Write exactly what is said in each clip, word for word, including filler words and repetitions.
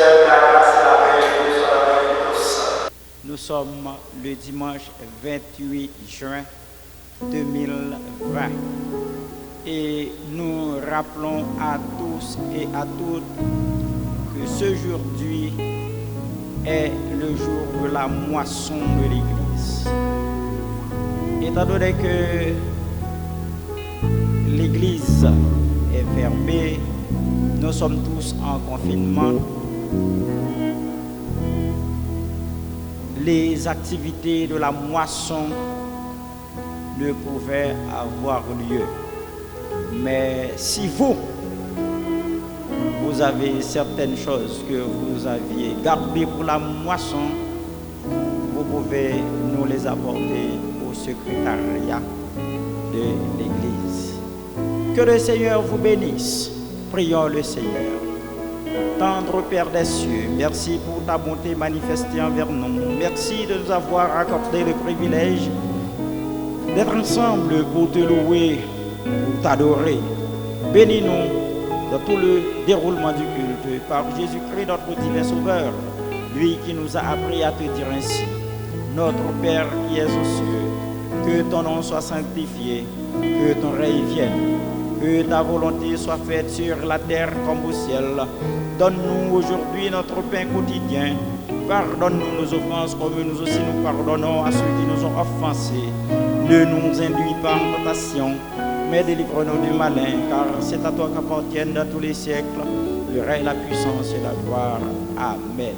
Que la grâce et la paix de Dieu soient avec vous tous. Nous sommes le dimanche vingt-huit juin deux mille vingt et nous rappelons à tous et à toutes que ce jour-ci est le jour de la moisson de l'Église. Étant donné que l'église est fermée, nous sommes tous en confinement, les activités de la moisson ne pouvaient avoir lieu. Mais si vous, vous avez certaines choses que vous aviez gardées pour la moisson, vous pouvez nous les apporter au secrétariat de l'Église. Que le Seigneur vous bénisse. Prions le Seigneur. Tendre Père des cieux, merci pour ta bonté manifestée envers nous. Merci de nous avoir accordé le privilège d'être ensemble pour te louer, pour t'adorer. Bénis-nous dans tout le déroulement du culte par Jésus-Christ, notre divin Sauveur, lui qui nous a appris à te dire ainsi : Notre Père qui es aux cieux, que ton nom soit sanctifié, que ton règne vienne, que ta volonté soit faite sur la terre comme au ciel. Donne-nous aujourd'hui notre pain quotidien. Pardonne-nous nos offenses comme nous aussi nous pardonnons à ceux qui nous ont offensés. Ne nous induis pas en tentation, mais délivre-nous du malin, car c'est à toi qu'appartiennent dans tous les siècles le règne, la puissance et la gloire. Amen.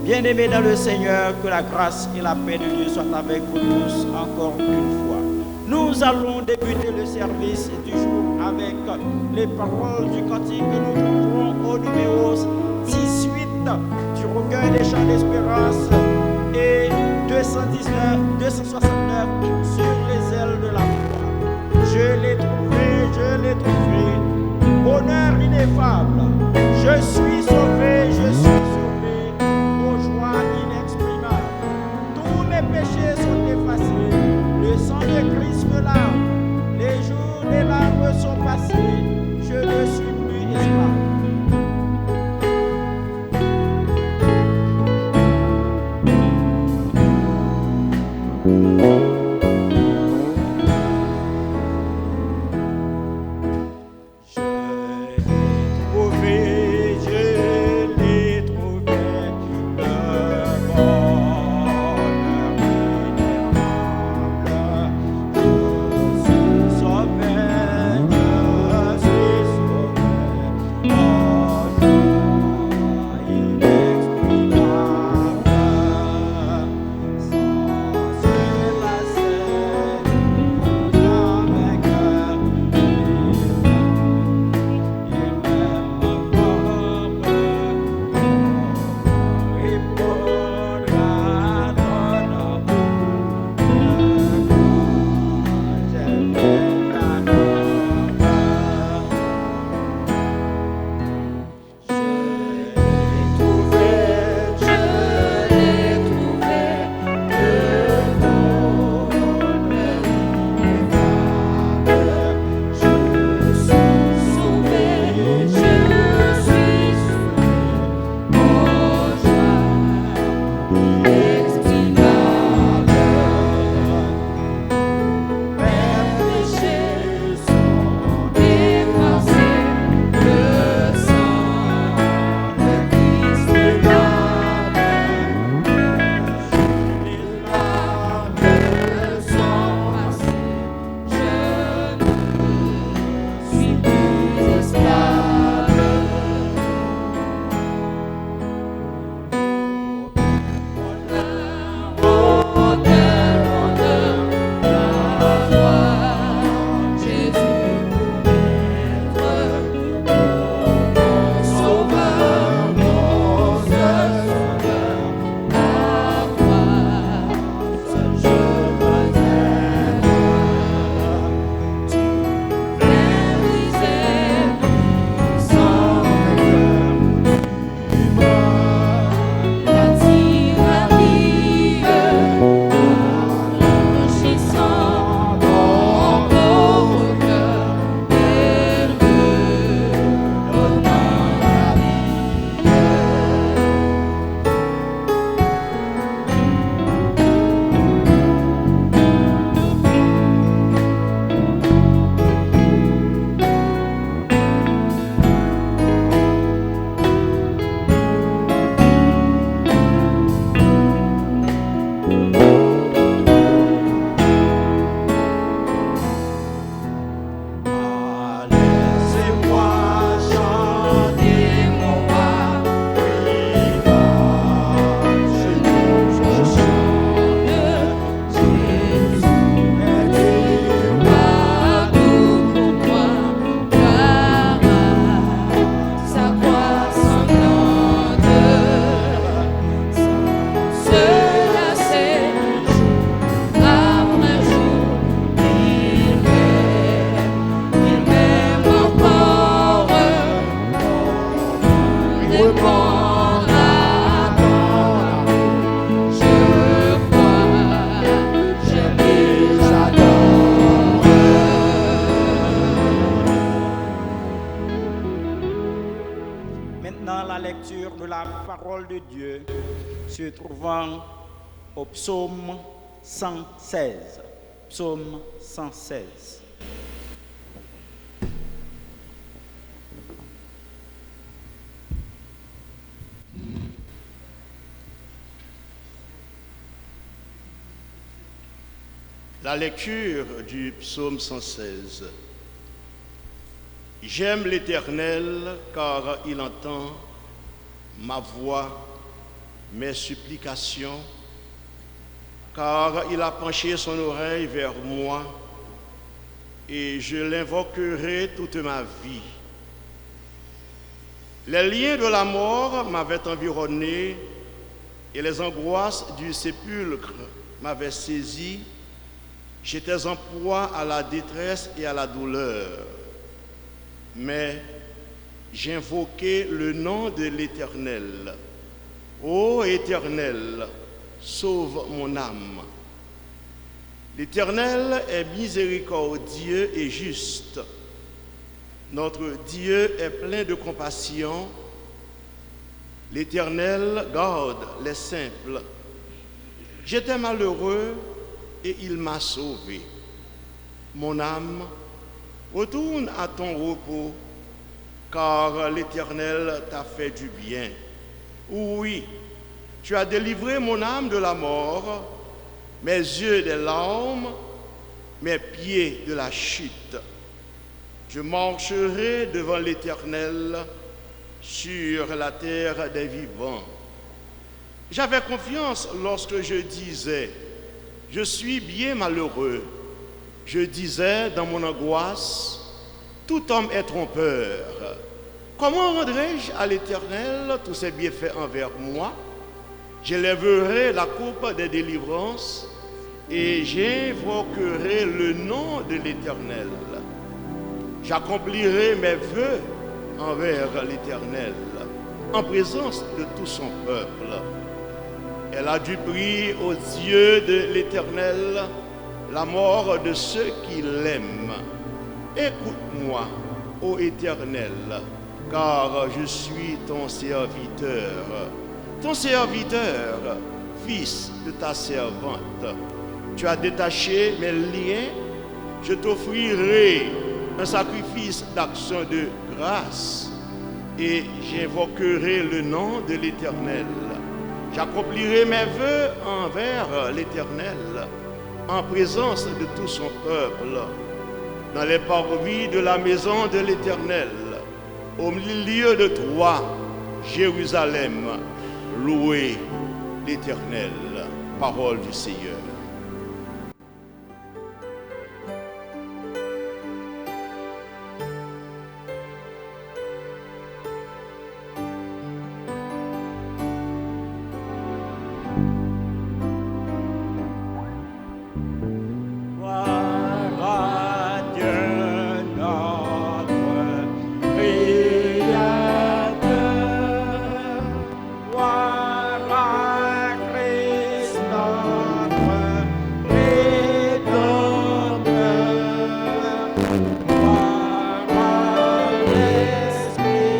Bien-aimés dans le Seigneur, que la grâce et la paix de Dieu soient avec vous tous encore une fois. Nous allons débuter le service du jour avec les paroles du cantique que nous trouverons au numéro dix-huit du recueil des chants d'espérance et deux cent dix-neuf, deux cent soixante-neuf, Sur les ailes de la foi. Je l'ai trouvé, je l'ai trouvé. Bonheur ineffable. Je suis sauvé, je suis sauvé. Aux joies inexprimables. Tous mes péchés sont effacés. Le sang de Christ me lave. Les jours des larmes sont passés. Je ne suis plus esclave. Je l'ai trouvé, je La lecture de la parole de Dieu se trouvant au psaume cent seize. Psaume cent seize. La lecture du psaume cent seize. J'aime l'Éternel, car il entend ma voix, mes supplications, car il a penché son oreille vers moi, et je l'invoquerai toute ma vie. Les liens de la mort m'avaient environné, et les angoisses du sépulcre m'avaient saisi. J'étais en proie à la détresse et à la douleur. Mais j'invoquai le nom de l'Éternel. Ô Éternel, sauve mon âme. L'Éternel est miséricordieux et juste. Notre Dieu est plein de compassion. L'Éternel garde les simples. J'étais malheureux et il m'a sauvé. Mon âme, retourne à ton repos, car l'Éternel t'a fait du bien. Oui, tu as délivré mon âme de la mort, mes yeux des larmes, mes pieds de la chute. Je marcherai devant l'Éternel sur la terre des vivants. J'avais confiance lorsque je disais, je suis bien malheureux. Je disais dans mon angoisse, tout homme est trompeur. Comment rendrai-je à l'Éternel tous ses bienfaits envers moi ? J'élèverai la coupe des délivrances et j'invoquerai le nom de l'Éternel. J'accomplirai mes vœux envers l'Éternel, en présence de tout son peuple. Elle a du prix aux yeux de l'Éternel la mort de ceux qui l'aiment. Écoute-moi, ô Éternel, car je suis ton serviteur, ton serviteur, fils de ta servante. Tu as détaché mes liens, je t'offrirai un sacrifice d'action de grâce et j'invoquerai le nom de l'Éternel. J'accomplirai mes vœux envers l'Éternel, en présence de tout son peuple, dans les parvis de la maison de l'Éternel. Au milieu de toi, Jérusalem, louez l'Éternel. Parole du Seigneur. Gloire à Dieu, notre Créateur. Gloire à Christ, notre Rédempteur. Gloire à l'Esprit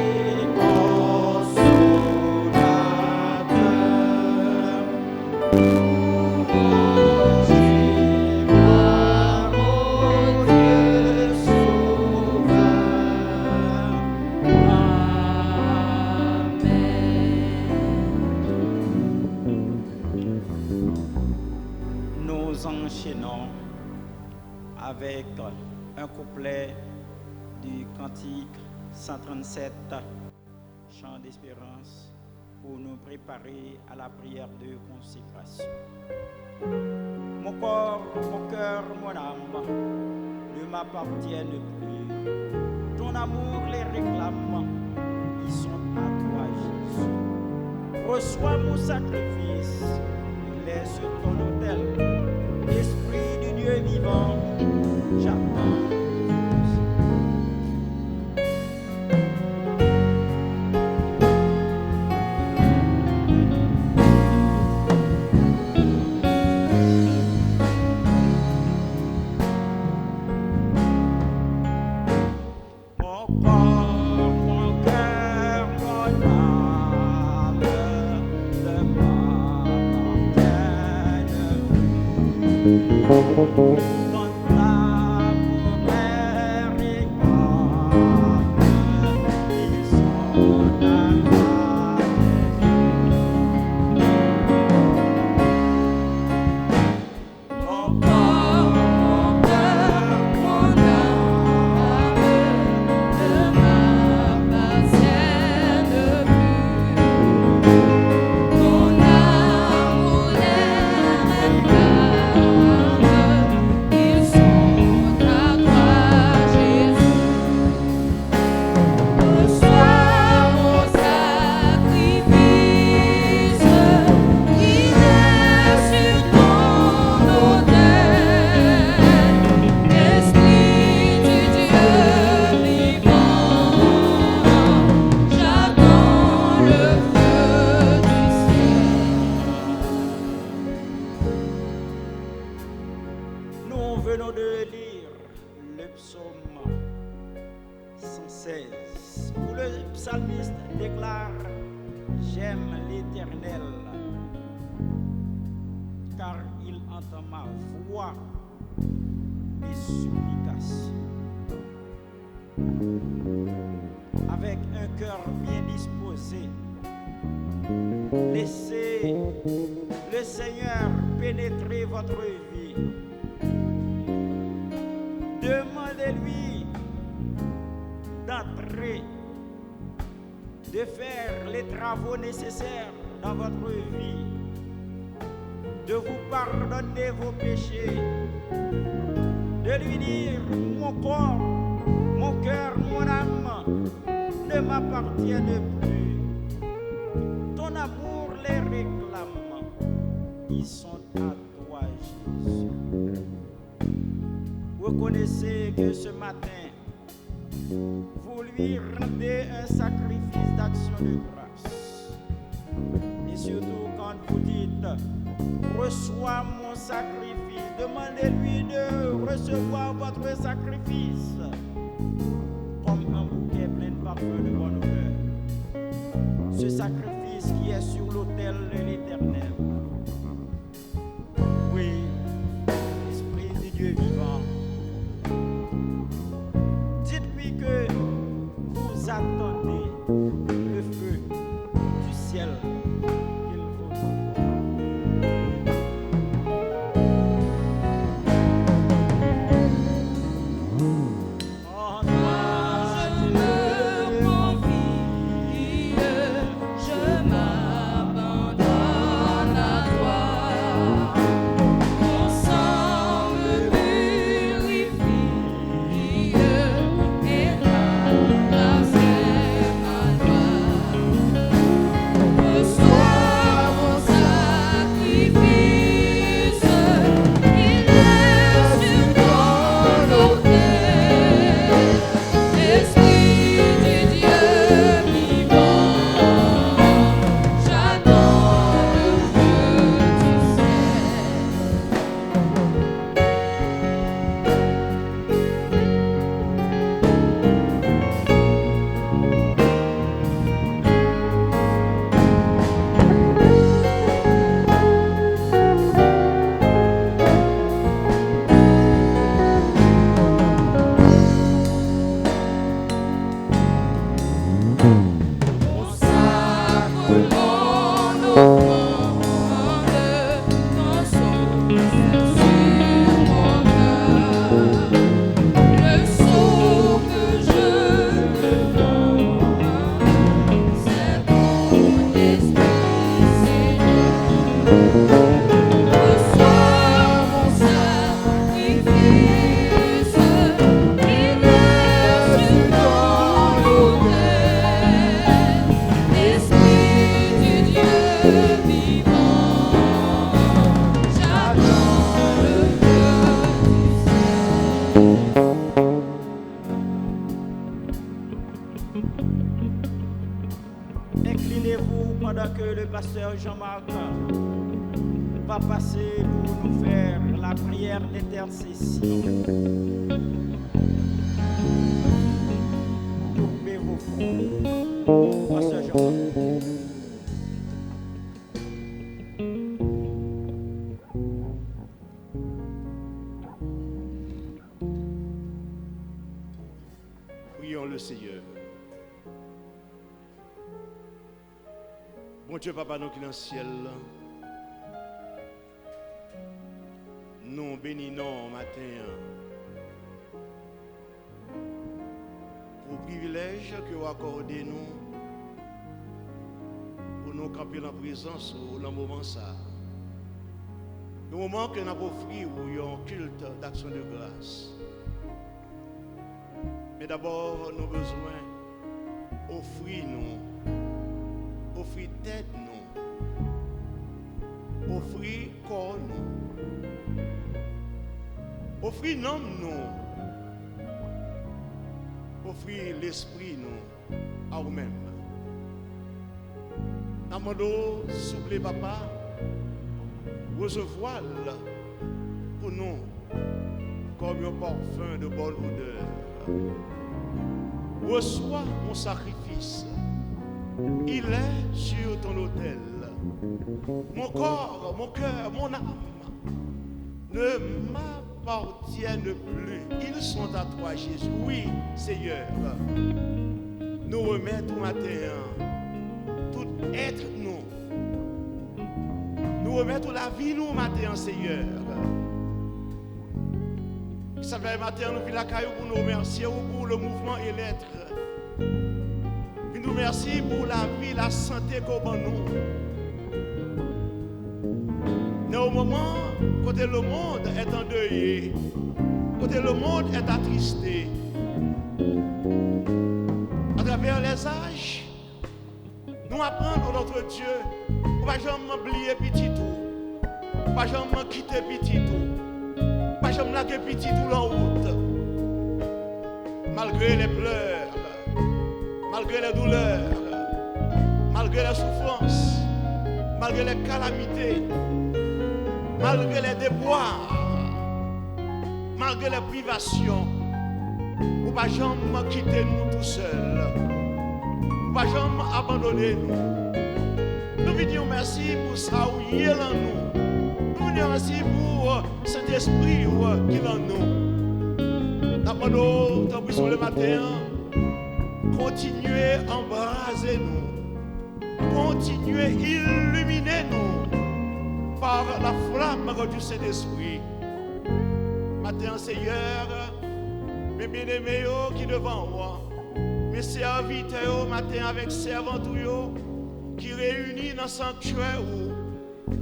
Consolateur. Nous enchaînons avec un couplet du cantique cent trente-sept. Chant d'espérance pour nous préparer à la prière de consécration. Mon corps, mon cœur, mon âme ne m'appartiennent plus. Ton amour les réclame, ils sont à toi, Jésus. Reçois mon sacrifice et laisse ton autel. Esprit du Dieu vivant, j'attends. Mon corps, mon cœur, mon Ton amour est regarde, ils sont à ta Mon corps, mon cœur, mon âme ne m'appartiennent plus. Ton amour les réclame, ils sont à toi, Jésus. Reçois mon sacrifice, il est sur ton autel. Esprit du Dieu vivant, j'attends le feu du ciel. Nous venons de lire le psaume cent seize, où le psalmiste déclare : J'aime l'Éternel, car il entend ma voix, mes supplications. Avec un cœur bien disposé, laissez le Seigneur pénétrer votre vie. Demandez-lui d'entrer, de faire les travaux nécessaires dans votre vie, de vous pardonner vos péchés, de lui dire : Mon corps, mon cœur, mon âme ne m'appartiennent plus. Ton amour les réclame. Ils sont à toi, Jésus. Reconnaissez que ce matin, vous lui rendez un sacrifice d'action de grâce. Et surtout, quand vous dites : Reçois mon sacrifice, demandez-lui de recevoir votre sacrifice comme un bouquet plein de parfums de bonne odeur. Ce sacrifice qui est sur l'autel de l'Éternel. Oui, Esprit du Dieu vivant, dites-lui que vous attendez le feu du ciel qu'il vous envoie. En toi je me confie, je m'abandonne à toi. Ton sang me purifie, et ta grâce est ma loi. Reçois mon sacrifice, il est sur ton autel. Esprit du Dieu vivant, j'attends le feu du ciel. Inclinez-vous pendant que le pasteur Jean-Marc va passer pour nous faire la prière d'intercession. Coupez vos fronts. Pasteur Jean-Marc. Bondye Papa nou ki nan syèl la, nou beni non w maten an pou privilèj ke w akòde nou pou nou kanpe nan prezans ou nan moman sa a. Yon moman ke n ap ofri ou yon kilt d'aksyon de gras. Men dabò, nou bezwen ofri nou, ofri tèt nou, ofri kò nou, ofri nanm nou, ofri lespri nou a ou menm. N ap mande w, souple, Papa, resevwa l pou nou comme un parfum de bonne odeur. Reçois mon sacrifice. Il est sur ton autel. Mon corps, mon cœur, mon âme ne m'appartiennent plus. Ils sont à toi, Jésus. Oui, Seigneur. Nou remèt ou maten an tout èt nou. Nou remèt ou lavi nou maten an, Seyè. Sa fè maten an nou vin lakay ou pou nou remèsye ou pou le mouvement et l'être. Vin nou mèsi pou lavi, lasante ke w ban nou. Nan yon moman kote le monde est endeuillé, kote le monde est attristé, à travers les âges, nou aprann, o notre Dieu, ou pa janm bliye pitit ou. Ou pa janm kite pitit ou. Ou pa janm lage pitit ou lan wout. Malgré les pleurs, malgré les douleurs, malgré les souffrances, malgré les calamités, malgré les déboires, malgré les privations, ou pa janm kite nou tousèl. Ou pa janm abandone nou. Nou vin di w mèsi pou sa ou ye lan nou. Nou vin di w mèsi pou, euh, Sentespri ou, euh, ki lan nou. N ap mande w, tanpri, sou le maten an, kontinye anbraze nou. Kontinye ilimine nou par la flamme du Saint-Esprit. Maten an, Seyè, men byeneme yo ki devan ou an, men sèvitè yo maten an avèk sèvant ou yo ki reyini nan sanktyè ou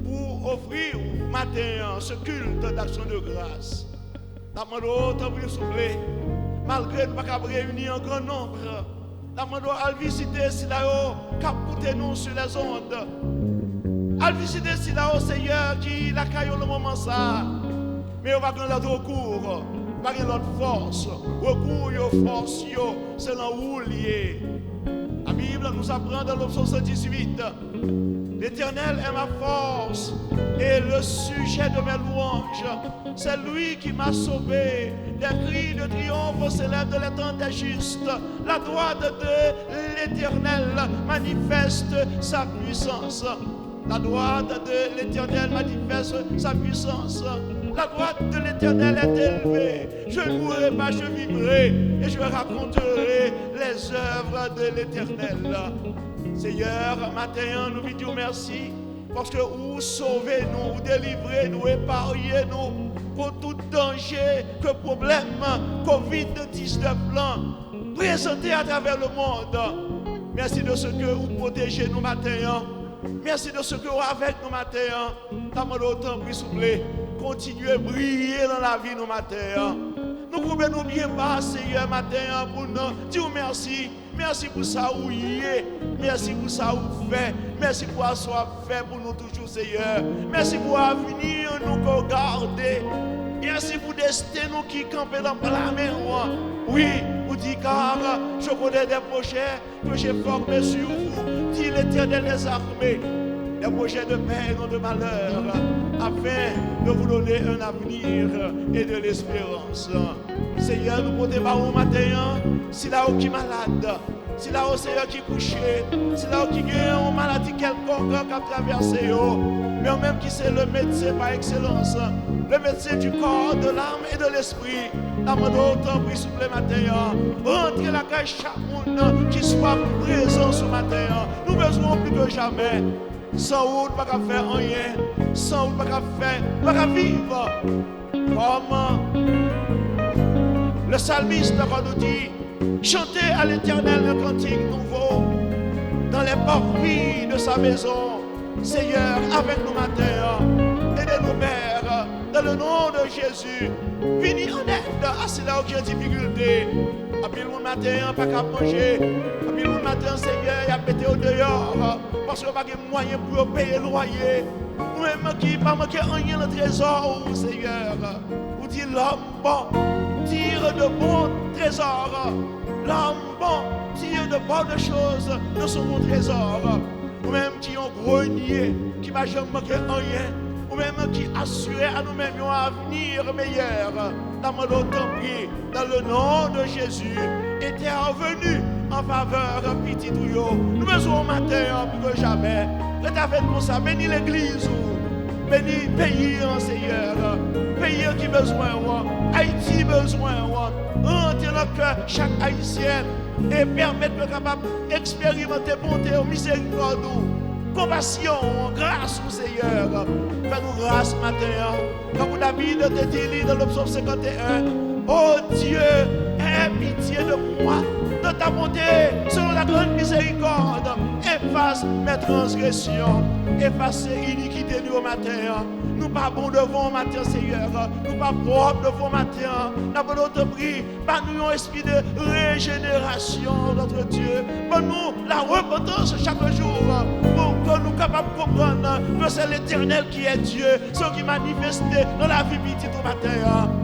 pou ofri ou maten an ce culte d'action de grâce. N ap mande w, tanpri, souple, malgre nou pa kab reyini an gran nonb, n ap mande w al vizite sila yo k ap koute nou sur les ondes. Al vizite sila yo, Seyè, ki lakay yo nan moman sa a. Men yo pa gen lòt rekou, pa gen lòt fòs. Rekou yo, fòs yo, se nan ou l ye. La Bible nous apprend dans le psaume cent dix-huit, L'Éternel est ma force et le sujet de mes louanges. C'est lui qui m'a sauvé. Des cris de triomphe s'élèvent de la tente des justes. La droite de l'Éternel manifeste sa puissance. La droite de l'Éternel manifeste sa puissance. La droite de l'Éternel est élevée. Je louerai pas, je vivrai et je raconterai les œuvres de l'Éternel. Seyè, maten an, nou vin di w mèsi, paske ou sove nou, ou delivre nou, eparye nou kont tout danje ke pwoblèm kovid diznèf lan prezante atravè lemonn. Mèsi de ce que ou pwoteje nou maten an. Mèsi de ce que ou avèk nou maten an. N ap mande w, tanpri, souple, kontinye briye nan lavi nou maten an. Nou koube nou byen ba, Seyè, maten an, pou n di w mèsi. Mèsi pou sa ou ye. Mèsi pou sa ou fè. Mèsi pou sa w ap fè pou nou toujou, Seyè. Mèsi pou avni nou ke w gade. Mèsi pou desten nou ki kanpe nan pla men w an. Wi, ou di, car je connais des projets que j'ai formés sur vous, dit l'Éternel des armées, des projets de paix et non de malheur, afin de vous donner un avenir et de l'espérance. Seyè, nou pote ba ou maten an, sila yo ki malad, sila yo, Seyè, ki kouche, sila yo ki gen yon maladi kèlkonk, K ap travèse yo, men ou menm ki se le medsen pa ekselans, le medsen du corps, de l'âme et de l'esprit, n ap mande w tanpri souple maten an, rantre lakay chak moun ki swaf prezans ou maten an. Nou bezwen w pli ke jamè. San ou, nou pa ka fè anyen. San ou, nou pa ka fè, nou pa ka viv. Kòm le salmis ankò nou di, chantez à l'Éternel un cantique nouveau dans les parvis de sa maison. Seyè, avèk nou maten an, ede nou, Pè, dans le nom de Jésus. Vini an èd a sila yo ki an difikilte. Anpil moun maten an pa ka manje. Anpil moun maten an, Seyè, y ap mete yo deyò, paske yo pa gen mwayen pou yo peye lwaye. Ou menm ki pa manke anyen nan trezò ou, Seyè. Ou di, l'homme bon tire de bons trésors. L'homme bon tire de bonnes choses de son bon trésor. Ou menm ki yon grenye ki pa janm manke anyen. Ou menm ki asire a nou menm yon avni meyè. N ap mande w tanpri, dans le nom de Jésus, intervenu an favè pitit ou yo. Nou bezwen w maten an pli ke jamè. Ret avèk nou sa. Beni legliz ou. Beni peyi an, Seyè. Peyi an ki bezwen w. Ayiti bezwen w. Rantre nan kè chak Ayisyen e pèmèt yo kapab eksperimante bonte w, mizerikòd ou, konpasyon w, gras ou, Seyè. Fè nou gras maten an. Tankou David te di li nan le psaume cinquante et un, Ô Dieu, aie pitié de moi, de ta bonté, selon ta grande miséricorde, efface mes transgressions. Efase inikite nou yo maten an. Nou pa bon devan w maten an, Seyè. Nou pa pwòp devan w maten an. N ap mande w tanpri, ba nou yon espri de rejenerasyon, notre Dieu. Ban nou la repentance chaque jour, pou ke nou kapab konprann ke se Letènèl ki è Dye, se ou ki manifeste nan lavi pitit ou maten an.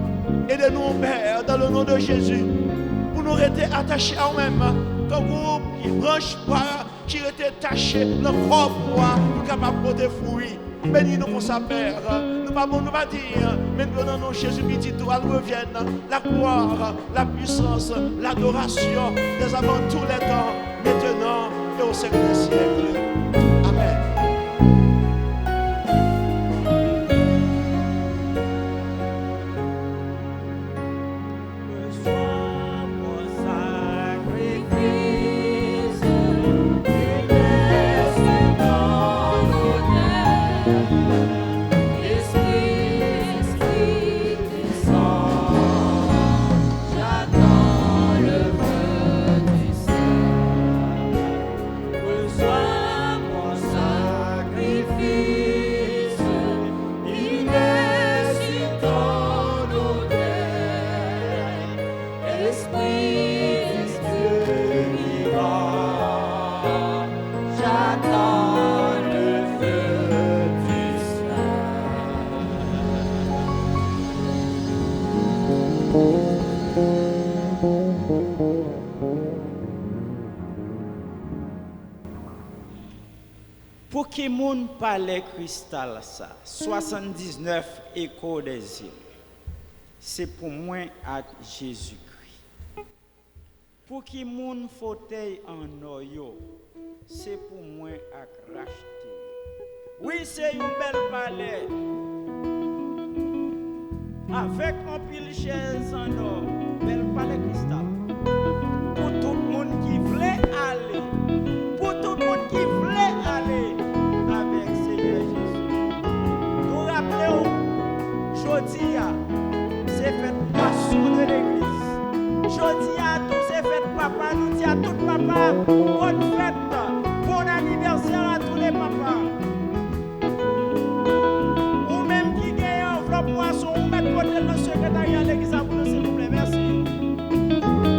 Ede nou, Pè, dans le nom de Jésus, pou nou rete atache a ou menm, tankou branch bwa ki rete tache nan kòb ou a, pou kapab pote fwi. Beni nou konsa, Pè. Nou pa bon, nou pa diy, men nou nan non Jezi Pitit ou a, al revienne la gloire, la puissance, l'adoration dès avant tous les temps, maintenant et au siècle des siècles. Amen. Reçois mon sacrifice, il est sur ton autel. Esprit, Esprit, descends, j'attends le feu du ciel. Reçois mon sacrifice, il est sur ton autel. Esprit de Dieu vivant, j'attends le feu du ciel. Pou ki moun palè kristal sa, swasanndiznèf Echo des Îles? Se pou mwen ak Jezikri. Pou ki moun fotèy annò yo? Se pou mwen ak rachte yo. Wi, se yon bèl palè. Avèk anpil chèz annò, bèl palè kristal. Pou tout moun ki vle ale. Pou tout moun ki vle ale avèk Senyè Jezi. Nou raple w, jodi a, se fèt pastè de legliz. Jodi a tou, se fèt papa. Nou di a tout papa, bòn fèt, bon anivèsè a tou le papa. Ou menm ki genyen anvlòp pwason, ou mèt pote l nan sekretarya legliz la pou nou, silvouplè. Mèsi.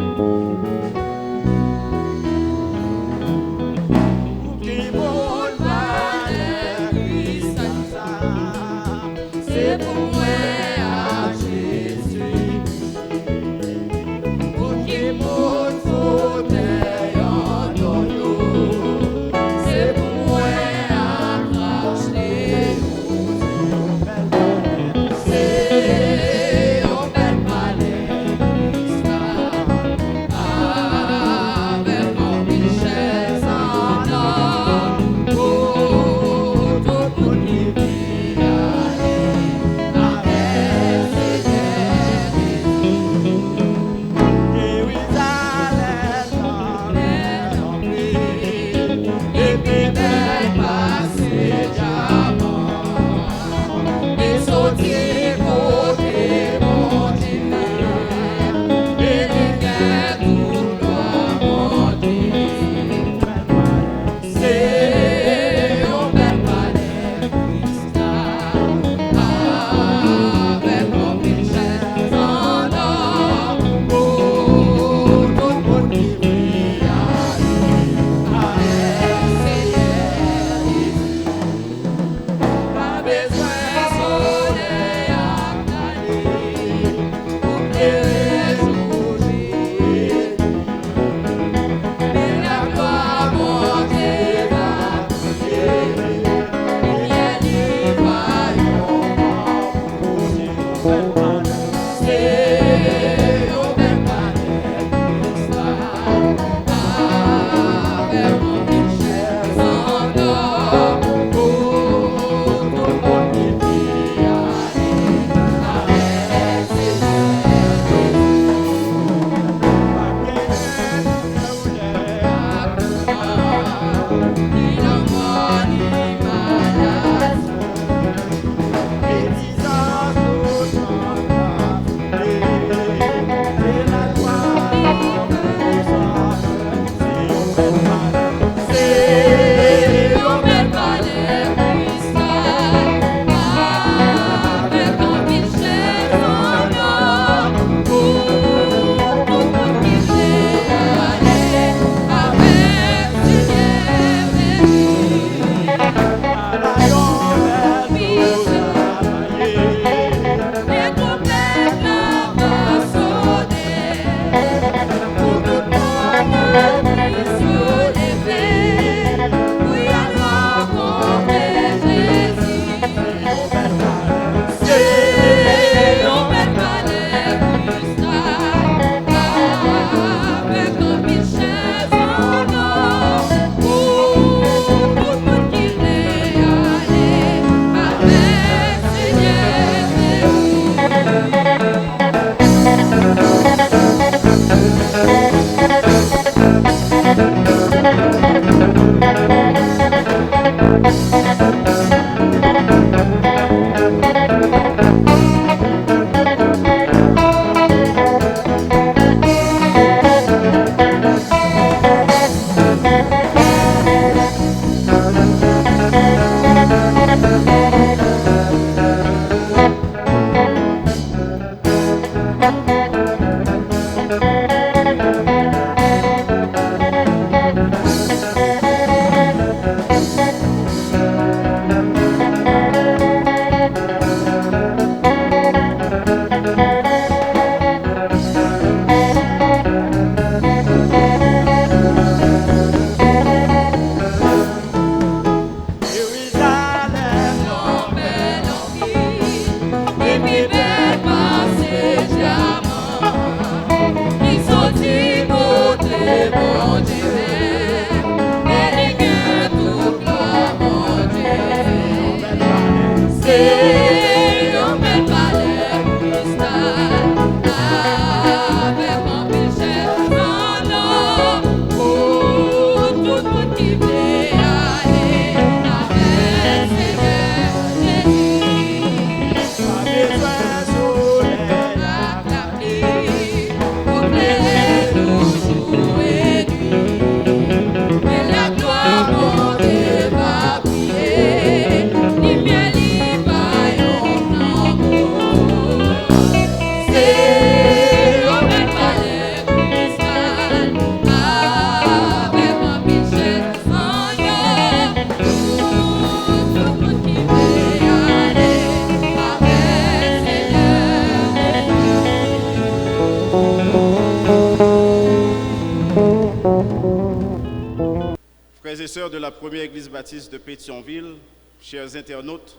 Sœurs de la Première Église Baptiste de Pétion-Ville, chers internautes,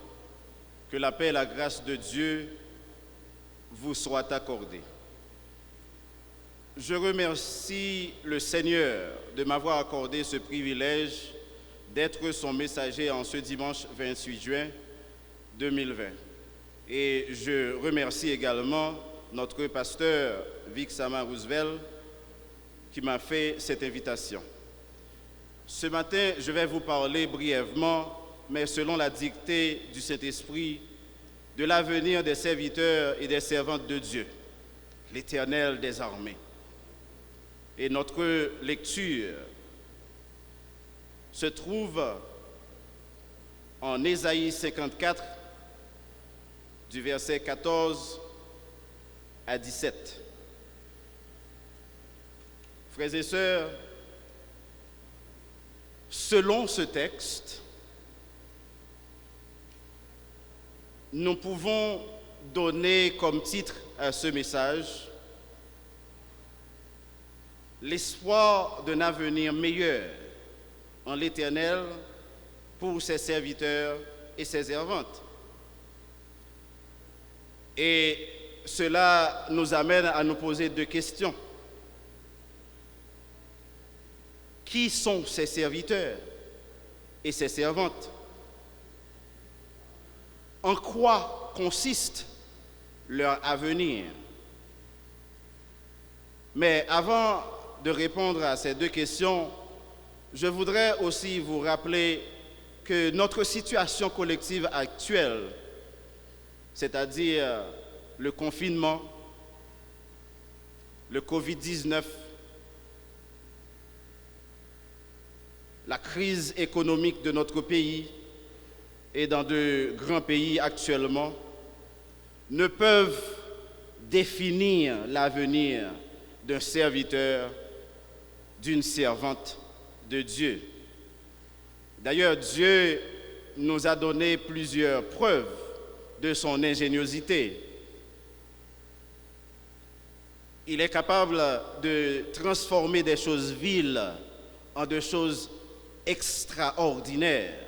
que la paix et la grâce de Dieu vous soient accordées. Je remercie le Seigneur de m'avoir accordé ce privilège d'être son messager en ce dimanche vingt-huit juin deux mille vingt. Et je remercie également notre pasteur Vixama Roosevelt qui m'a fait cette invitation. Ce matin, je vais vous parler brièvement, mais selon la dictée du Saint-Esprit, de l'avenir des serviteurs et des servantes de Dieu, l'Éternel des armées. Et notre lecture se trouve en Ésaïe cinquante-quatre, du verset quatorze à dix-sept. Frères et sœurs, selon ce texte, nous pouvons donner comme titre à ce message l'espoir d'un avenir meilleur en l'Éternel pour ses serviteurs et ses servantes. Et cela nous amène à nous poser deux questions. Qui sont ces serviteurs et ces servantes? En quoi consiste leur avenir? Mais avant de répondre à ces deux questions, je voudrais aussi vous rappeler que notre situation collective actuelle, c'est-à-dire le confinement, le covid dix-neuf, la crise économique de notre pays et dans de grands pays actuellement ne peuvent définir l'avenir d'un serviteur, d'une servante de Dieu. D'ailleurs, Dieu nous a donné plusieurs preuves de son ingéniosité. Il est capable de transformer des choses viles en des choses extraordinaires.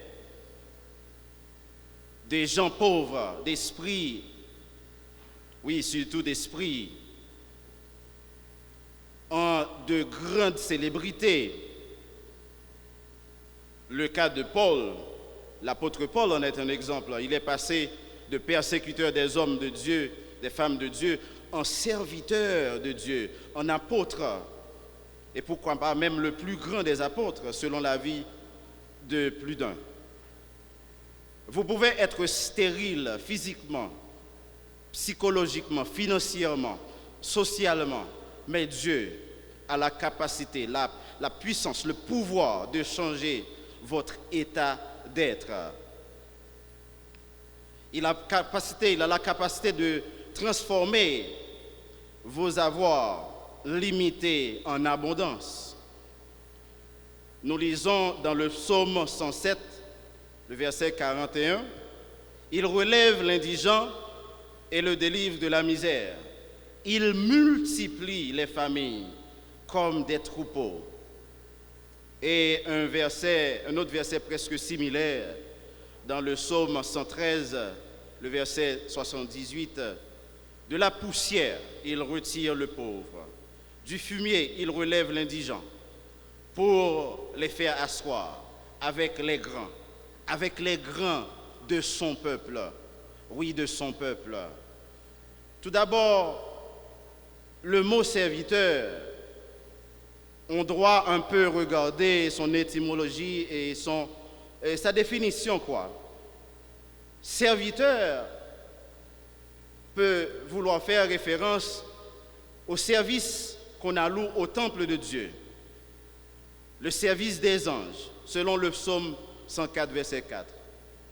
Des gens pauvres d'esprit, oui, surtout d'esprit, en de grandes célébrités. Le cas de Paul, l'apôtre Paul en est un exemple. Il est passé de persécuteur des hommes de Dieu, des femmes de Dieu, en serviteur de Dieu, en apôtre, et pourquoi pas même le plus grand des apôtres, selon la vie de plus d'un. Vous pouvez être stérile physiquement, psychologiquement, financièrement, socialement, mais Dieu a la capacité, la, la puissance, le pouvoir de changer votre état d'être. Il a capacité, il a la capacité de transformer vos avoirs limités en abondance. Nous lisons dans le psaume cent sept, le verset quarante et un, il relève l'indigent et le délivre de la misère. Il multiplie les familles comme des troupeaux. Et un verset, un autre verset presque similaire, dans le psaume cent treize, le verset soixante-dix-huit, de la poussière, il retire le pauvre. Du fumier, il relève l'indigent pour les faire asseoir avec les grands, avec les grands de son peuple. Oui, de son peuple. Tout d'abord, le mot serviteur, on doit un peu regarder son étymologie et son, et sa définition, quoi. Serviteur peut vouloir faire référence au service qu'on alloue au temple de Dieu, le service des anges, selon le psaume cent quatre, verset quatre.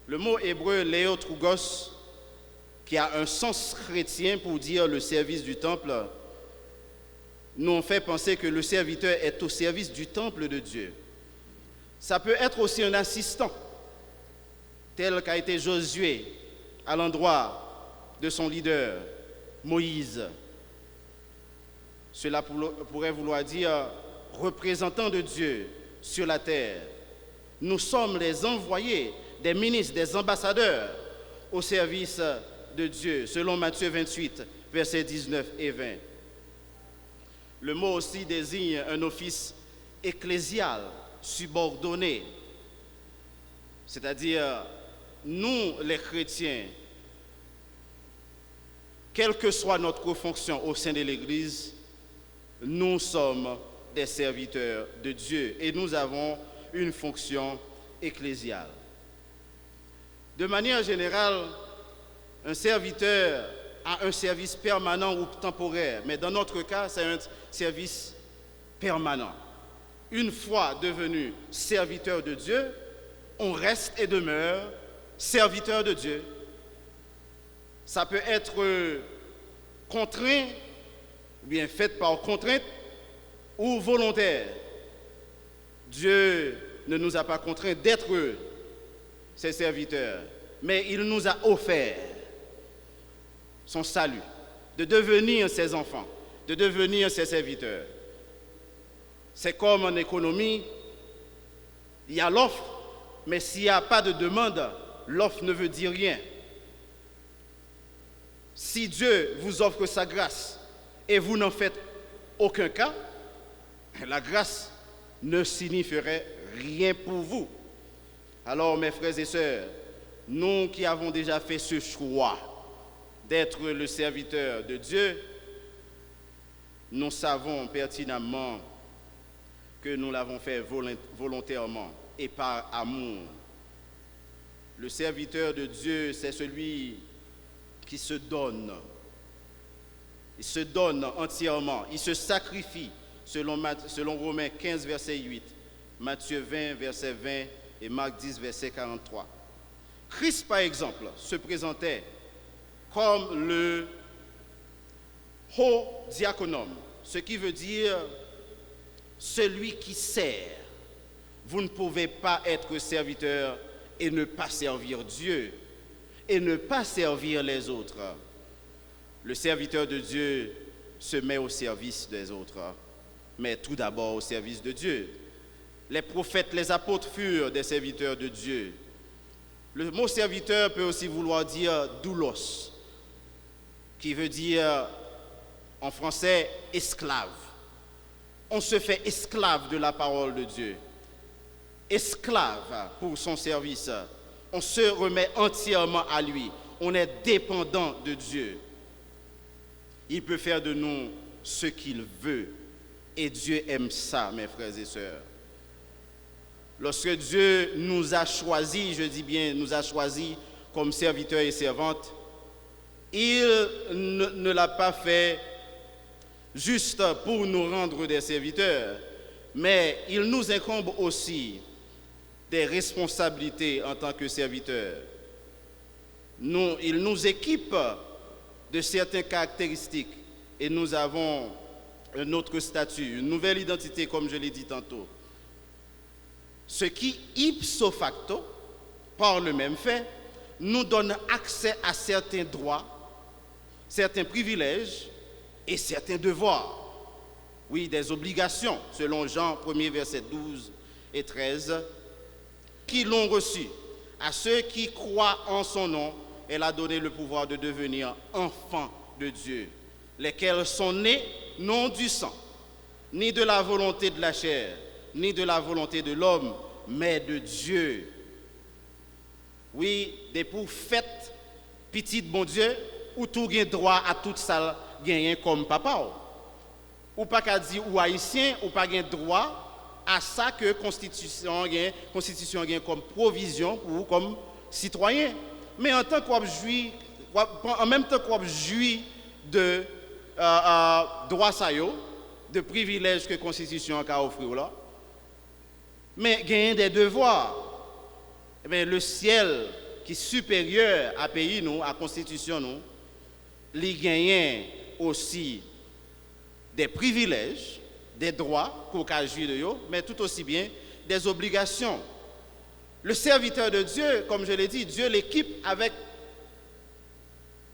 Le mot hébreu leotrugos, qui a un sens chrétien pour dire le service du temple, nous fait penser que le serviteur est au service du temple de Dieu. Ça peut être aussi un assistant, tel qu'a été Josué à l'endroit de son leader, Moïse. Cela pour-, pourrait vouloir dire représentant de Dieu sur la terre. Nous sommes les envoyés, des ministres, des ambassadeurs au service de Dieu, selon Matthieu vingt-huit, versets dix-neuf et vingt. Le mot aussi désigne un office ecclésial, subordonné, c'est-à-dire nous les chrétiens, quelle que soit notre fonction au sein de l'Église, nous sommes des serviteurs de Dieu et nous avons une fonction ecclésiale. De manière générale, un serviteur a un service permanent ou temporaire, mais dans notre cas, c'est un service permanent. Une fois devenu serviteur de Dieu, on reste et demeure serviteur de Dieu. Ça peut être contraint, ou bien fait par contrainte, ou volontaire. Dieu ne nous a pas contraints d'être ses serviteurs, mais il nous a offert son salut, de devenir ses enfants, de devenir ses serviteurs. C'est comme en économie, il y a l'offre, mais s'il n'y a pas de demande, l'offre ne veut dire rien. Si Dieu vous offre sa grâce et vous n'en faites aucun cas, la grâce ne signifierait rien pour vous. Alors, mes frères et sœurs, nous qui avons déjà fait ce choix d'être le serviteur de Dieu, nous savons pertinemment que nous l'avons fait volon- volontairement et par amour. Le serviteur de Dieu, c'est celui qui se donne. Il se donne entièrement, il se sacrifie, selon, Mat- selon Romains quinze, verset huit, Matthieu vingt, verset vingt et Marc dix, verset quarante-trois. Christ, par exemple, se présentait comme le ho diaconum, ce qui veut dire celui qui sert. Vous ne pouvez pas être serviteur et ne pas servir Dieu, et ne pas servir les autres. Le serviteur de Dieu se met au service des autres, mais tout d'abord au service de Dieu. Les prophètes, les apôtres furent des serviteurs de Dieu. Le mot serviteur peut aussi vouloir dire doulos, qui veut dire en français esclave. On se fait esclave de la parole de Dieu, esclave pour son service. On se remet entièrement à lui. On est dépendant de Dieu. Il peut faire de nous ce qu'il veut. Et Dieu aime ça, mes frères et sœurs. Lorsque Dieu nous a choisis, je dis bien nous a choisis comme serviteurs et servantes, il ne, ne l'a pas fait juste pour nous rendre des serviteurs, mais il nous incombe aussi des responsabilités en tant que serviteurs. Nous, il nous équipe de certaines caractéristiques et nous avons un autre statut, une nouvelle identité, comme je l'ai dit tantôt. Ce qui, ipso facto, par le même fait, nous donne accès à certains droits, certains privilèges et certains devoirs. Oui, des obligations, selon Jean premier, verset douze et treize, qui l'ont reçu. À ceux qui croient en son nom, elle a donné le pouvoir de devenir enfants de Dieu, lesquels sont nés non du sang, ni de la volonté de la chair, ni de la volonté de l'homme, mais de Dieu. Wi, depi w fèt pitit Bondye, ou tou gen dwa a tout sa l genyen kòm papa w. Ou pa ka di ou ayisyen, ou pa gen dwa a sa ke konstitisyon an gen, konstitisyon an gen kòm pwovizyon pou ou kòm sitwayen. Men antanke w ap jwi, w ap, an menm tan ke w ap jwi de, euh, euh, dwa sa yo, de privilèj ke konstitisyon an ka ofri w la, men genyen de devwa. Ebyen, le syèl ki siperyè a peyi nou, a konstitisyon nou, li genyen osi de privilèj, de dwa ke w ka jwi de yo, men tout osi byen de zobligasyon. Le serviteur de Dieu, comme je l'ai dit, Dieu l'équipe avec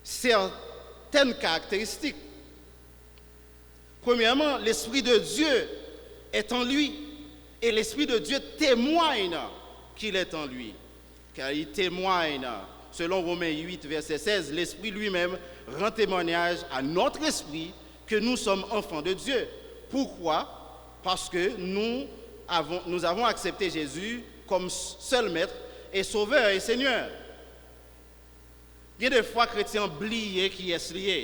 certaines caractéristiques. Premièrement, l'Esprit de Dieu est en lui, et l'Esprit de Dieu témoigne qu'il est en lui, car il témoigne, selon Romains huit, verset seize, l'Esprit lui-même rend témoignage à notre esprit que nous sommes enfants de Dieu. Pourquoi? Parce que nous avons, nous avons accepté Jésus comme seul Maître et Sauveur et Seigneur. Gen de fwa kretyen an bliye kiyès li ye.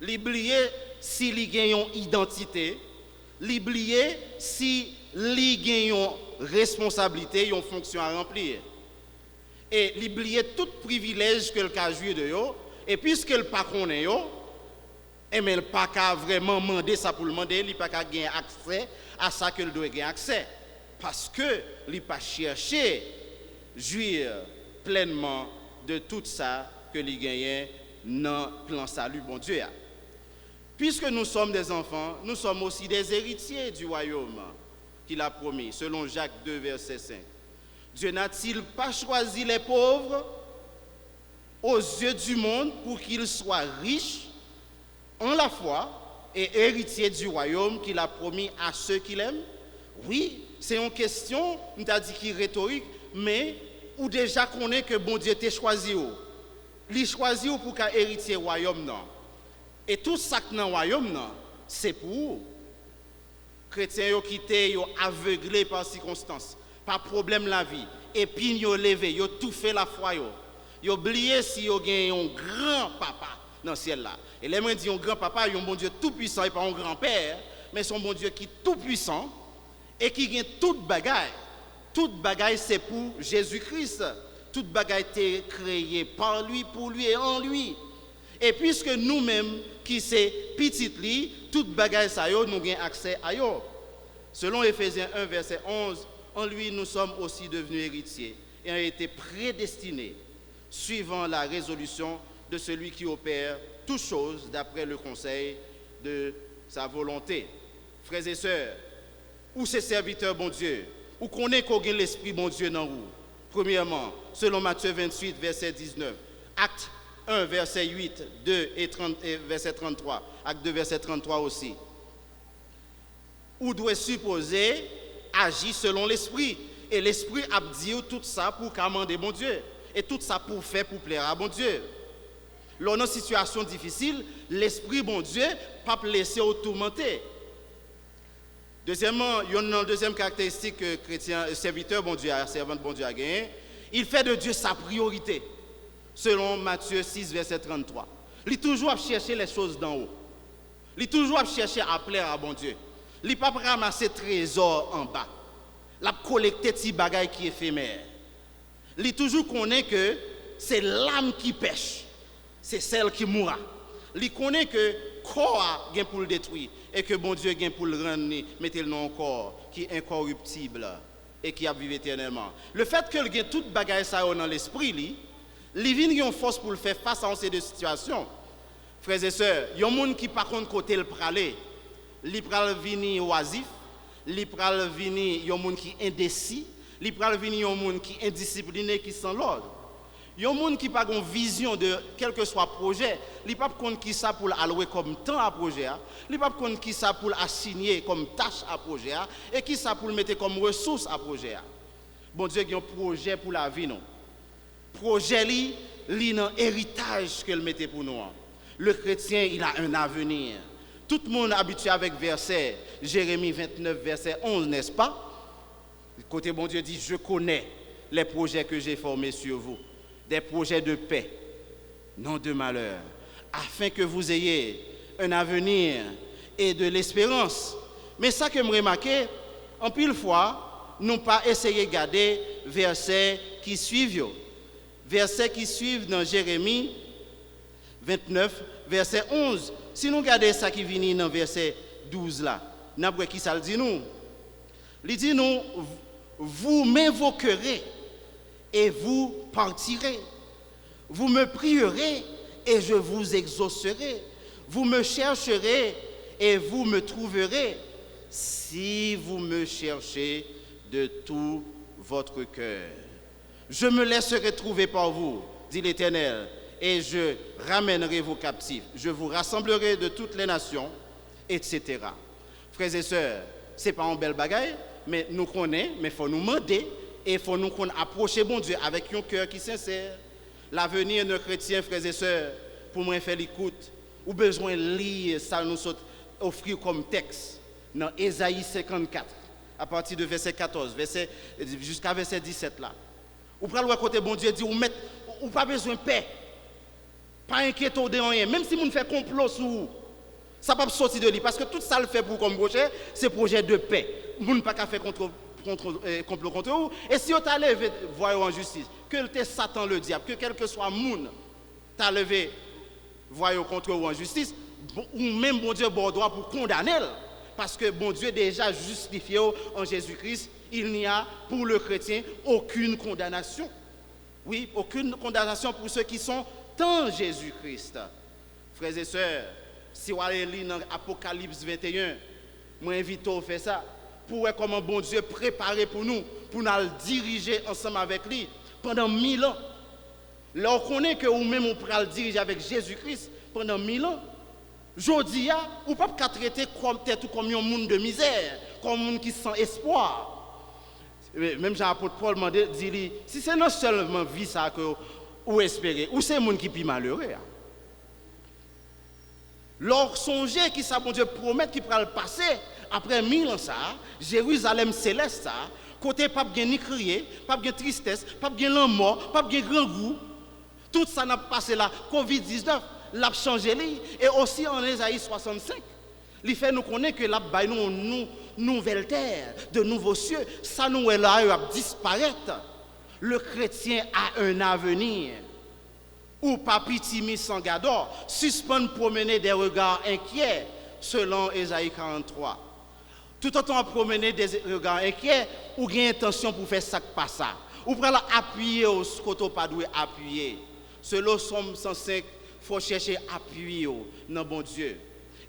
Li bliye si li gen yon idantite, li bliye si li gen yon responsablite, yon fonksyon a ranpli. E li bliye tout privilèj ke l ka jwi de yo, e piske l pa konnen yo, enben, l pa ka vrèman mande sa pou l mande, li pa ka gen aksè a sa ke l dwe gen aksè, paske li pa chèche jwi plènman de tout sa ke li genyen nan plan sali Bondye a. Puisque nous sommes des enfants, nous sommes aussi des héritiers du royaume qu'il a promis, selon Jacques deux, verset cinq. Dieu n'a-t-il pas choisi les pauvres aux yeux du monde pour qu'ils soient riches en la foi et héritiers du royaume qu'il a promis à ceux qu'il aime? Wi, se yon kesyon, m ta di ki retorik, men ou deja konnen ke Bondye te chwazi w. Li chwazi w pou ka eritye wayòm nan. E tout sa k nan wayòm nan, se pou ou. Kretyen yo kite yo avegle pa sikonstans, pa pwoblèm lavi, epin yo leve, yo toufe lafwa yo. Yo bliye si yo gen yon gran papa nan syèl la. E lè mwen di yon gran papa, yon Bondye toupwisan, e pa yon granpè, men se yon Bondye ki toupwisan e ki gen tout bagay. Tout bagay se pou Jezi Kris. Tout bagay te kreye pa li, pou li e an li. E piske nou menm ki se pitit li, tout bagay sa yo nou gen aksè a yo. Selon Éphésiens un, verset onze, en lui nous sommes aussi devenus héritiers et ont été prédestinés suivant la résolution de celui qui opère toutes choses d'après le conseil de sa volonté. Frères et sœurs, ou se sèvitè Bondye, ou konnen ke w gen Lespri Bondye nan ou. Premyèman, selon Matye venntuit, vèsè diznèf, Akt en, vèsè uit, de e trant, e vèsè tranntwa, Akt de, vèsè tranntwa osi. Ou dwe sipoze aji selon Lespri, e Lespri ap di w tout sa pou w ka mande Bondye, e tout sa pou w fè pou plè a Bondye. Lè w nan sitiyasyon difisil, Lespri Bondye p ap lese w toumante. Dezyèmman, yonn nan dezyèm karakteristik ke kretyen, sèvitè Bondye a, sèvant Bondye a genyen, il fait de Dieu sa priorité, selon Matthieu six, verset trente-trois. Li toujou ap chèche les choses d'en haut. Li toujou ap chèche a plè a Bondye. Li p ap ranmase trezò anba. L ap kolekte ti bagay ki efemè. Li toujou konnen ke se lam ki pèch, se sèl ki moura. Li konnen ke kò a gen pou l detwi e ke Bondye gen pou l rann li, mete l nan yon kò ki enkòriptib e ki ap viv etènèlman. Lefètke l gen tout bagay sa yo nan lespri li, li vin gen yon fòs pou l fè fas a yon seri de sitiyasyon. Frè e sè, yon moun ki pa konn kote l prale, li pral vini wazif, li pral vini yon moun ki endesi, li pral vini yon moun ki endisipline, ki san lòd. Yon moun ki pa gen vizyon de kèlkeswa pwojè, li p ap konn kisa pou l alwe kòm tan a pwojè a, li p ap konn kisa pou l asinye kòm tach a pwojè a, e kisa pou l mete kòm resous a pwojè a. Bondye gen yon pwojè pou lavi nou. Pwojè li, li nan eritaj ke l mete pou nou an. Le chrétien, il a un avenir. Tout moun abitye avèk vèsè Jeremi vennèf, vèsè onz, n'est-ce pas? Kote Bondye di, je connais les projets que j'ai formés sur vous, des projets de paix, non de malheur, afin que vous ayez un avenir et de l'espérance. Men sa ke m remake, anpil fwa, nou pa eseye gade vèsè ki swiv yo. Vèsè ki swiv nan Jeremi vennèf, vèsè onz. Si nou gade sa ki vini nan vèsè douz la, n ap wè kisa l di nou. Li di nou, vous m'invoquerez et vous partirez. Vous me prierez et je vous exaucerai. Vous me chercherez et vous me trouverez, si vous me cherchez de tout votre cœur. Je me laisserai trouver par vous, dit l'Éternel, et je ramènerai vos captifs. Je vous rassemblerai de toutes les nations, et cetera. Frè e sè, se pa yon bèl bagay, men nou konnen, men fò nou mande, E fò nou konn apwoche Bondye avèk yon kè ki sensè. L'avenir d'un chrétien, frères et sœurs, pou mwen fè li kout, ou bezwen li sa nou sot ofri kòm tèks nan Ezayi senkannkat, apati de vèsè katòz, vèsè, jiska vèsè disèt la. Ou pral wè kote Bondye di ou mèt, ou pa bezwen pè. Pa enkyete w de anyen. Menm si moun fè konplo sou ou, sa p ap soti de li. Paske tout sa l fè pou ou kòm pwojè, se pwojè de pè. Moun pa ka fè konplo, konplo, eh, konplo kont ou. E si yo ta leve vwa yo an jistis, ke l te Satan ledyab, ke kèlkeswa moun ta leve vwa yo kont ou an jistis, bon, ou menm Bondye ba w dwa pou kondane l. Paske Bondye deja jistifye w an Jezi Kris, il n'y a pour le chrétien aucune condamnation. Oui, aucune condamnation pour ceux qui sont en Jésus-Christ. Frères et sœurs, si w ale li nan Apokalips venteyen, mwen envite w fè sa, pou w wè kòman Bondye prepare pou nou, pou n al dirije ansanm avèk li pandan mil an. Lè w konnen ke ou menm ou pral dirije avèk Jezi Kris pandan mil an, jodi a, ou p ap ka trete kòm tèt ou kòm yon moun de mizè, kòm moun ki san espwa. Menm jan apot Pòl mande, di li, si se nan sèlman vi sa ke ou espere, ou se moun ki pi malere a. Lè w sonje ki sa Bondye pwomèt ki pral pase apre mil an sa a, Jerizalèm selès sa a, kote p ap gen ni kriye, p ap gen tristès, p ap gen lanmò, p ap gen grangou, tout sa n ap pase la, kovid diznèf, l ap chanje li. E osi an Ezayi swasannsenk, li fè nou konnen ke l ap bay nou yon nou, nouvèl tè, de nouveaux cieux. Sa nou wè la yo ap disparèt. Le chrétien a un avenir. Ou pa pitimi san gadò. Sispann pwomennen de rega enkyè, selon Ezayi karanntwa. Toutotan w ap pwomennen de rega enkyè, ou gen entansyon pou fè sa k pa sa. Ou pral apiye w kote w pa dwe apiye. Selon Sòm san senk, fò w chèche apui w nan Bondye.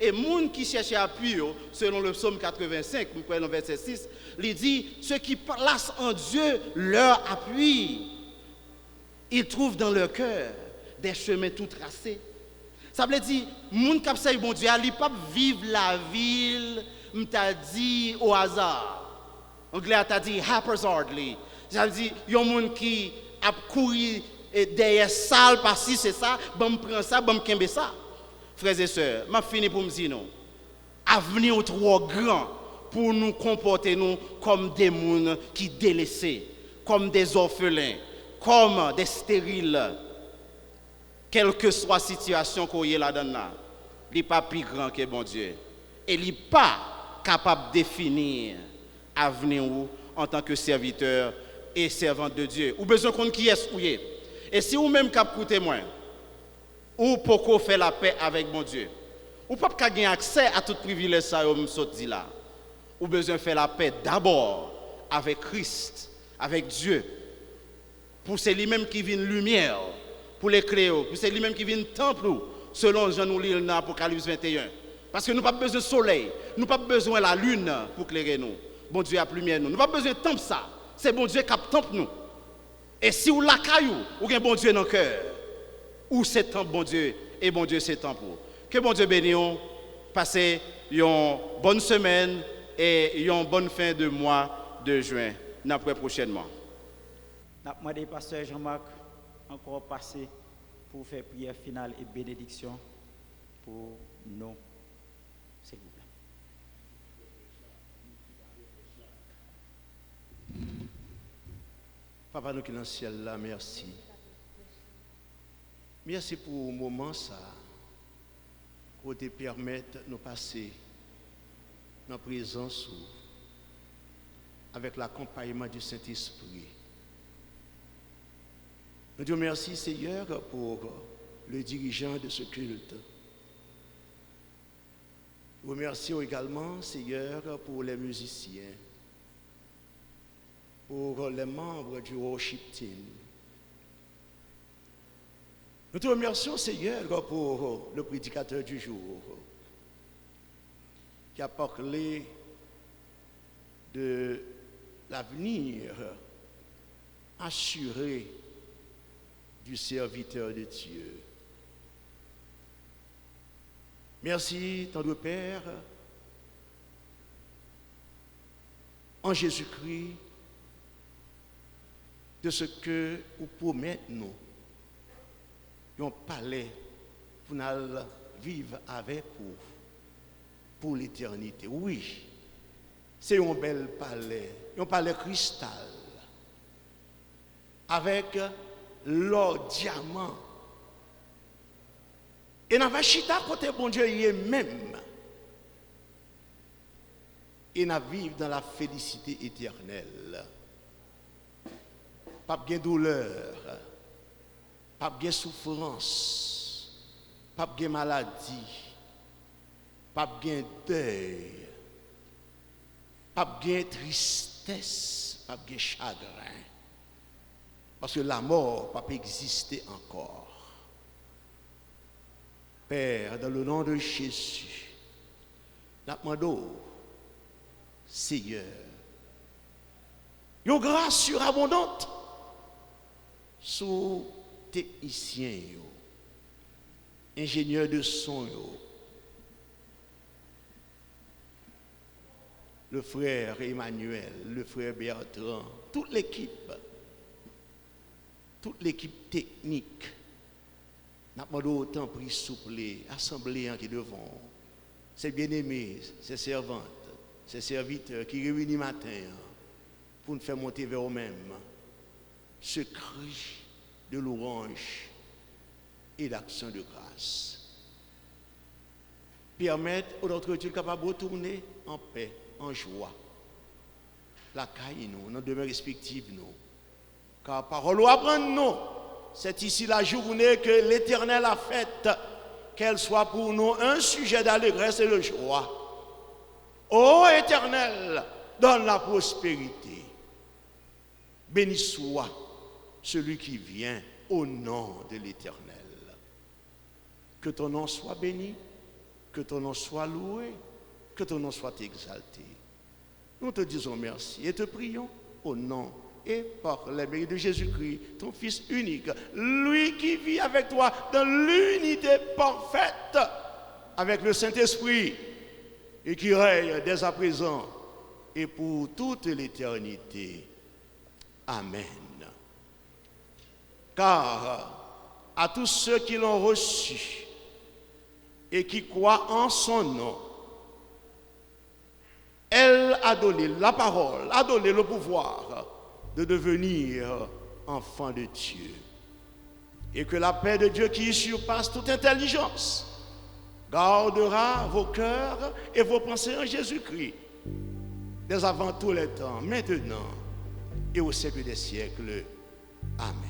E moun ki chèche apui yo, selon le psaume quatre-vingt-cinq, m kwè nan vèsè sis, li di, ceux qui placent en Dieu leur appui, ils trouvent dans leur cœur des chemins tout tracés. Sa vle di, moun k ap sèvi Bondye a, li p ap viv lavi l, m ta di, o aza. Anglè a ta di haphazardly. Sa vle di, yon moun ki ap kouri, e, dèyè sa l pa si se sa, ban m pran sa, ban m kenbe sa. Frères et sœurs, m ap fini pou m di nou, avni w twò gran pou nou konpòte nou kòm de moun ki delese, kòm de zòfelen, kòm de steril. Kèlkeswa sitiyasyon ke w ye ladan l la, li pa pi gran ke Bondye. E li pa kapab defini avni w antanke sèvitè e sèvant de Dye. Ou bezwen konn kiyès ou ye. E si ou menm k ap koute mwen, ou poko fè lapè avèk Bondye, ou p ap ka gen aksè a tout privilèj sa yo m sot di la. Ou bezwen fè lapè dabò avèk Kris, avèk Dye. Pou se li menm ki vin limyè w, pou l eklere w, pou se li menm ki vin tanp ou, selon jan nou li l nan Apokalips venteyen. Paske nou p ap bezwen solèy, nou p ap bezwen lalin pou klere nou. Bondye ap limyè nou. Nou p ap bezwen tanp sa. Se Bondye k ap tanp nou. E si w lakay ou, ou gen Bondye nan kè, ou se tanp Bondye, e Bondye se tanp ou. Ke Bondye beni w, pase yon bòn semèn e yon bòn fen de mwa de jen. N ap wè pwochènman. N ap mande pastè Jean Marc ankò pase pou fè priyè final e benediksyon pou nou, silvouplè. Papa nou ki nan syèl la, mèsi. Mèsi pou moman sa a. Ou te pèmèt nou pase nan prezans ou avèk lakonpayman di Sentespri. Nou di w mèsi, Seyè, pou le dirijan de ce culte. Remèsi w egalman, Seyè, pou les musiciens, pour les membres du worship team. Nous te remercions, Seigneur, pour le prédicateur du jour, qui a parlé de l'avenir assuré du serviteur de Dieu. Merci, tendre Père, en Jésus-Christ, de ce que ou pwomèt nou yon palè pou n al viv avèk ou pou letènite. Wi, se yon bèl palè, yon palè kristal, avèk lò, dyaman. E n ava chita kote Bondye ye menm. E n ap viv dans la félicité éternelle. P ap gen doulè, p ap gen soufrans, p ap gen maladi, p ap gen dèy, p ap gen tristès, p ap gen chagren. Paske lamò p ap egziste ankò. Pè, dans le nom de Jésus, n ap mande w, Seyè, yon gras sirabondant sou teknisyen yo, enjenyè de son yo, le frè Emmanuel, le frè Bertrand, tout lekip, tout lekip teknik. N ap mande w, tanpri, souple, asanble an ki devan w, sè byeneme, sè sèvant, sè sèvitè ki reyini maten an pou n fè monte vè w menm ce cri de louange et d'action de grâce. Pèmèt, o notre Dieu, n kapab retounen an pè, an jwa, lakay nou, nan demen respektif nou. Car pawòl ou aprann nou, c'est ici la journée que l'Éternel a faite, qu'elle soit pour nous un sujet d'allégresse et de joie. Ô Éternel, donne la prospérité. Béni soit celui qui vient au nom de l'Éternel. Que ton nom soit béni, que ton nom soit loué, que ton nom soit exalté. Nous te disons merci et te prions au nom et par les mérites de Jésus-Christ, ton Fils unique, lui qui vit avec toi dans l'unité parfaite avec le Saint-Esprit et qui règne dès à présent et pour toute l'éternité. Amen. Car à tous ceux qui l'ont reçu et qui croient en son nom, elle a donné la parole, a donné le pouvoir de devenir enfants de Dieu. Et que la paix de Dieu qui surpasse toute intelligence gardera vos cœurs et vos pensées en Jésus-Christ, dès avant tous les temps, maintenant et au siècle des siècles. Amen.